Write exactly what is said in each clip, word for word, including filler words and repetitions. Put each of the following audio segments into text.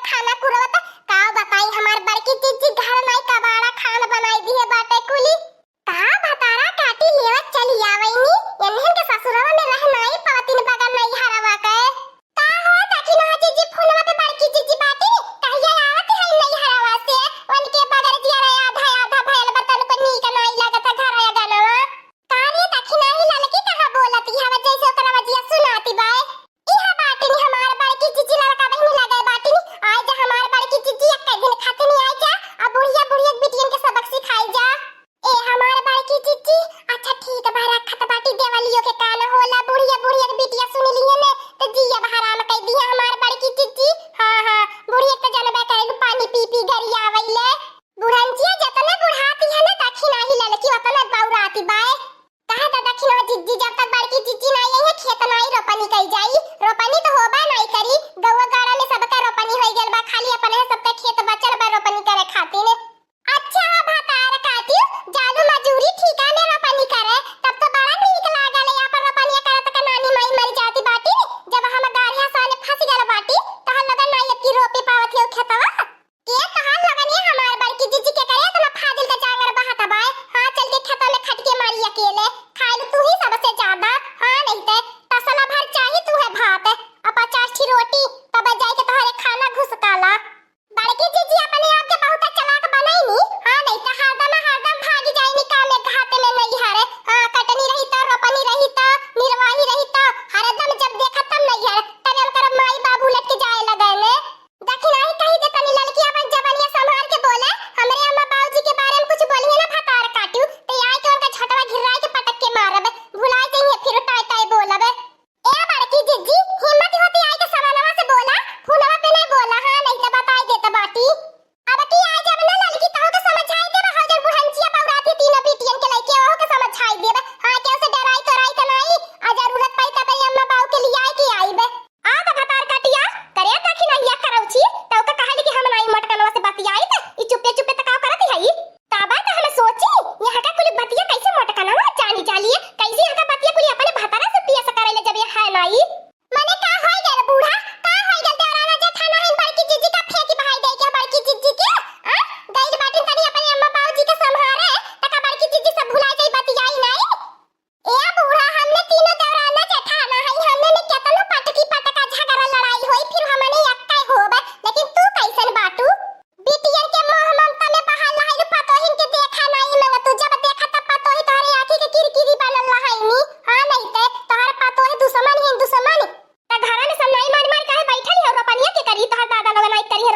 खाना कुरवत। का बताई, हमार बड़की जिज्जी घर नाई कबाड़ा खान बनाई दिहे बाटे कुली। का भतारा काटी लेवत चली आवइनी, एन्हन के ससुरवा में रह नाई पावतिन बगल नैहरवा के। का हो दखिनहा जिज्जी, फोनवा पे बड़की जिज्जी बाटी, कहिया आवत है नैहरवा से? उनके बगल जियरा आधा आधा भयल बा, तनको नीक नाई लागत घर आंगनवा। का रे दखिनही ललकी कहाँ बोलत हवे, जैसे ओकरा वजिया सुनाती बाय? इहा बाटिन हमार बड़की जिज्जी, लड़का बहिनी लगे बाटिन। आइ जा हमार बड़की जिज्जी, एक दिन खातिर नहीं आइ जा, अब बुढ़िया बुढ़िया बिटियन के सबक सिखाई जा। ए हमार बड़की जिज्जी, अच्छा ठीक बा, रखत बाटी, देवलियो के कान होला, बुढ़िया बुढ़िया बिटिया सुन लिए ने, तो जिया हराम कइ दिया हमार बड़की जिज्जी। हाँ, हाँ, बुढ़िया तो जनबे करेलू, पानी पी पी गरियावैले। बुढ़ंचिया जतने बुढ़ाती है ना, दखिनही ललकी ओतने बौराती बाय। कहा त दखिनहा जिज्जी, जब तक बड़की जिज्जी नाई आई है, खेत नाई रोपनी कई जाई। रोपनी तो होबा नाई करी, गौवा गाड़ा में सबका रोपनी होई गइल बा, खाली अपने सबका खेत बचल बा रोपनी करे खातिर। अच्छा हो भतार काटी, जालू मजूरी ठीका में रोपनी करे, तब तो बड़ा नीक लागल है, यहाँ पर रोपनिया करत के नानी माई मर जाती बाटी, जब हम गाड़िया साले फंस गल बाटी, तो हम लोगन नाई अबकी रोपी पावत हो खेतवा। ए तोहार लगन ये हमार बड़की जिज्जी के करे इतना फाजिल के जांगर बहात बाय। हाँ, चल के खेता में खटिके मारी अकेले, खाइल तू ही सबसे ज्यादा। हाँ, नहीं ते तसला भर चाही तू है भात, अब पचास ठी रोटी, तब जाए के तोहरे खाना घुसकाला। बड़की जिज्जी अपने आप के बहुत चालाक बनैनी। हाँ, नहीं ते हरदम हरदम भागी जाइनी कामे घाटे में नैहरे। हाँ, कटनी रही तो, रोपनी रही तो, निरवाही रही तो, हरदम जब देखा तब नैहर, तब उनकर माई बाबू लट के जाए लगने। दखिनही कही दे तनी ललकी, अपन जबनिया संभार के बोले, हमरे अम्मा बाबूजी के बारे में कुछ बोलिए ना भतार काटू, ते आए के उनका झटवा घिर्राए के पटक के मारब, भुलाए जइहे फिर ताय ताय बोलब। ए बड़की जिज्जी, हिम्मत होती आए के समनवा से बोला, फोनवा पे नहीं बोला, हाँ नहीं तो बताई देत बाटी। अब की आए जब ना ललकी तहु के समझाई देब, हौ जन बुढ़ंचिया बौराती तीनों बिटियन के लइके ओहू के समझाई देब, हाँ केहू से डराई तोराई त नाई, आ जरूरत पड़ी तब अम्मा बाबू के लियाए के आइब। आ त भतार काटिया, करे दखिनहिया करौछी, त ओका कहली कि हम नाई मोटकनवा से बतियाई त ई चुप्पे चुप्पे त का करत हई? तबे त हम सोची, यहाँ का कुल बतिया कैसे मोटकनवा जानी जाली, कैसे यहाँ का बतिया कुल अपने भतारा से पियस करेले जब ये है नाई। मने का होई गल बूढ़ा, का होई गल देवराना जेठाना है बड़की जिज्जी का फेंकी बहाई दे के बड़की जिज्जी के, आ? गइल बाटिन तनी अपने अम्मा बाबूजी के संभारे, त का बड़की जिज्जी सब भुला जाई बतियाई नाई? ए बूढ़ा, हमने तीनों देवराना जेठाना हई, हमने में केतनो पटकी पटका झगड़ा लड़ाई होई, फिर हमने एक्के होब, लेकिन तू कैसन बाटू? बिटियन के मोह ममता में बहाल रहलू, पतोहिन के देखा नाई मंगतू, जब देखा तब पतोही तोहरे आँखी के किरकिरी बनल रहैनी। हाँ, नहीं ते तोहर पतोही दुश्मन ही दुश्मन। त घरा में सब नाई मार मार काहे बैठल हो, रोपनिया के करी, तोहर दादा लोग नाई करी,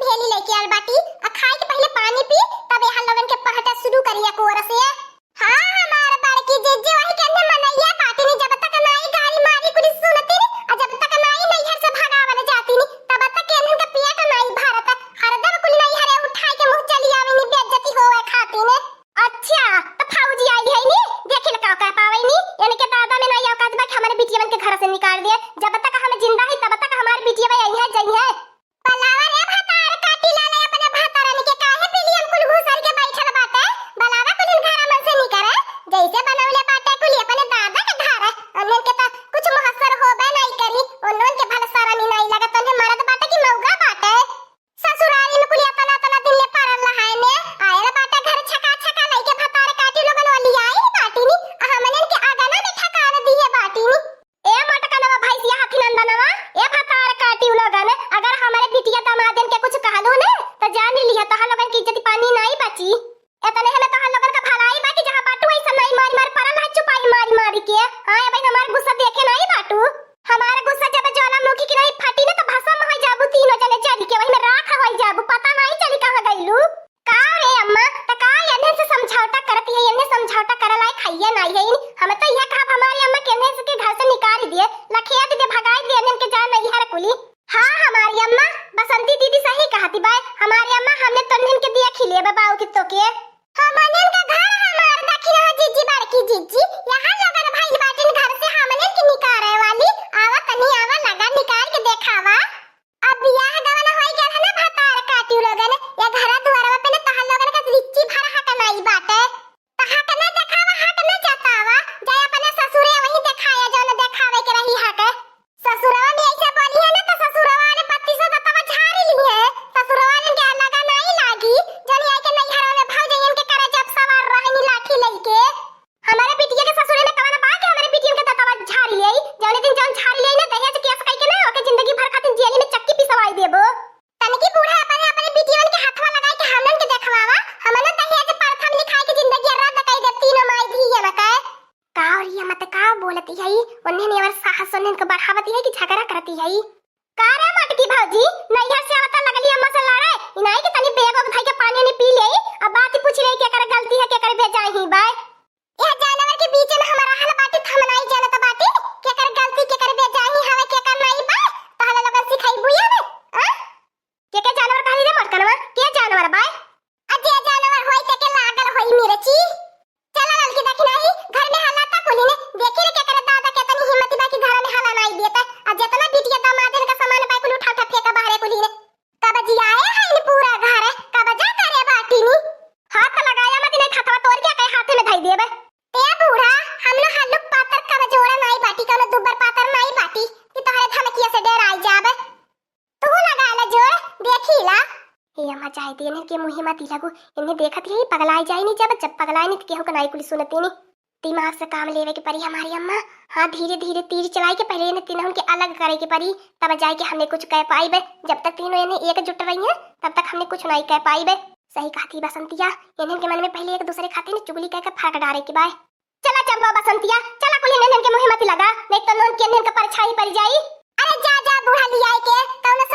भेली लेके आल बाटी, आ खाए के पहिले पानी पी, तब यहाँ लोगन के पहटा शुरू करिया कोर से। हाँ, हमार बड़की जिज्जी वही के अंदर मनैया बाटी नी, जब तक नाई गारी मारी कुली सुनती नी, आ जब तक नाई नैहर से भगावल जाती नी, तब तक के इन्हन के पिया का नाई भारत, हरदम कुल नैहरे उठाए के मुँह चली आवे नी, बेइज्जती होवे खाती ने। अच्छा, त फौजी आई है नी, देखी ल का कह पावे नी, इनके दादा में नाई औकात बा कि हमारे बिटियवन के घर से निकाल दे, जब तक हम जिंदा है तब तक हमारे बिटियवा यहीं है, जई है। बलावा रे भतार काटी लाले अपने भतारन के, काहे पिलियन कुल घुसर के बैठल बाटे? बलावा कुल घर में से निकरे, जैसे बनौले बाटे कुल अपने दादा के घर। उन्हन के त कुछ मुहस्सर होबे नहीं करी, उन्हन के भल शरम ही नहीं लगत, उन्हें मरद बाटे कि मौगा बाटे। ससुरारी में कुल इतना इतना दिन ले पड़ल रहाए ने, आयल बाटे घर छका छका लइके भतार काटी लोगन वाली आई बाटी नी, आ हमनन के आगना में ठकान दिए बाटी नी। ए मोटकनवा भैंसिया हाथी नंदनवा, ए भतार काटी उ लोगन, अगर हमारे बिटिया दमादन के कुछ कहलू ने, त जान लिया तोहार लोगन की इज्जत पानी नाई बची। एतने हमें तोहार लोगन का भलाई बा कि जहाँ बाटू ऐसा नाई मारी मारी परल है चुपाई मारी मारी के। हाँ, ए भाई हमार गुस्सा देखे नाई बाटू। हमार गुस्सा जब ज्वालामुखी की नाई फटी ना तो भस्म हो जाबू तीनों जने जल के, वही में राख हो जाबू, पता नाई चली कहाँ गईलू। का रे अम्मा, त का एन्हन से समझौता करत है, एन्हन समझौता करे लायक हइये नाई है। हम तो यह कहब हमारी अम्मा के एन्हन से के घर से निकाल दिए, लखेद दे, भगाई दे एन्हन के जान नहीं हर कुली। हाँ हमारी अम्मा, बसंती दीदी सही कहती बाय। हमारी अम्मा हमने तो एन्हन के दिया खिले बाबू की तो के। हमनन का घर हमार दखिन हो जिज्जी, बड़की जिज्जी, यहाँ लोगन भाई बाटिन घर से हमनन के निकारे वाली। आवा तनी आवा लगा निकाल के देखावा। अब बियाह गवन होई गल है ना भतार काटी लोगन, या घरा दुआरवा पे ना तहन लोगन का रिच्ची भर हक नाई बाटे। त हक ना देखावा, हक ना जतावा, जाए अपने ससुरे वही देखाया जौन देखावे के रही हक। ससुरवा में ऐसे बोली है ना तो ससुरवा वाले पत्ती से दतवा झारी ली है। ससुरवा वाले के लगा नाई लागी, जौन आई के नैहरवा में भौजैयन के करे जब सवार रहनी लाठी लइके। हमारे बिटिया के ससुरे में कवन बा कि हमारे बिटियन के दतवा झारी ले आई? जौने दिन जौन झारी ले आई ना, दहेज केस कई के ना, ओके जिंदगी भर खातिर जेली में चक्की पिसवाई देबो। तनकी बूढ़ा अपने, अपने बिटियन के हथवा लगाई के हमन के देखवावा, हमन दहेज प्रथम लिखाई के जिंदगी रद्द कई दे तीनों माई धियन के। का और ये मत का बोलती है? उन्हें ने और साहस उन्हें को बढ़ावती है कि झगड़ा करती है? का रे मोटकी भौजी, नैहर से आवता लगली अम्मा से लड़े? इनाई के तनी बेग उग धई के पानी उनी पी ले, अब बात पूछ रही केकर गलती है, केकर बेजाही बाय। यह जानवर के बीच में हमारा हल बाटी, हम नाई जानत बाटी, केकर गलती, केकर बेजाही हवे, केकर नाई बा, तहला लोगन सिखाई बुया ने, आ? के के जानवर कहली रे मोटकनवा, के जानवर बाय? अजे जानवर होई ते के लागल होई मिर्ची। चला ललकी देखी नाही, घर में हल्ला ता कुली ने, देखी रे केकर दादा के तनी हिम्मत बा कि घर में हल्ला नाई देता। आ जितना बिटिया दामाद इनका सामान बा कुल उठा उठा फेंका बाहरे कुली ने। कब जियाए है इन पूरा घर, कब जा करे बाटी नी। हाथ लगाया मत, नहीं खतवा तोड़ के कई हाथे में धई देबे। ए बूढ़ा, हम लोग हल्लुक पातर कब जोड़ा नाई बाटी, कौनो दुबर पातर नाई बाटी कि तोहरे धमकिया से डराई जाबे। तू लगा ले जोर, देखी ला। ए अम्मा, जाए दे, इन्हें के मुँहे मती लगू, इन्हें देखत रही, पगलाए जाए नहीं जब, जब पगलाए नहीं तो केहू के नाई कुली सुनती नहीं। दिमाग से काम लेवे के परी हमारी अम्मा। हाँ, धीरे धीरे तीर चलाई के पहले इन्हें तीनों के अलग करे के परी, तब जाए के हमने कुछ कह पाइबे। जब तक तीनों इन्हें एकजुट रही हैं, तब तक हमने कुछ नाई कह पाइबे। सही कहती बसंतिया, इन्हें के मन में पहले एक दूसरे खातिर चुगली कह के फर्क डारे के बाय। चला चंपा बसंतिया, चला कुली नेनन के मुँहे मती लगा, नहीं तो नोन के नेन के परछाई पड़ जाई। अरे जा जा बूढ़ा लियाई के, कौनो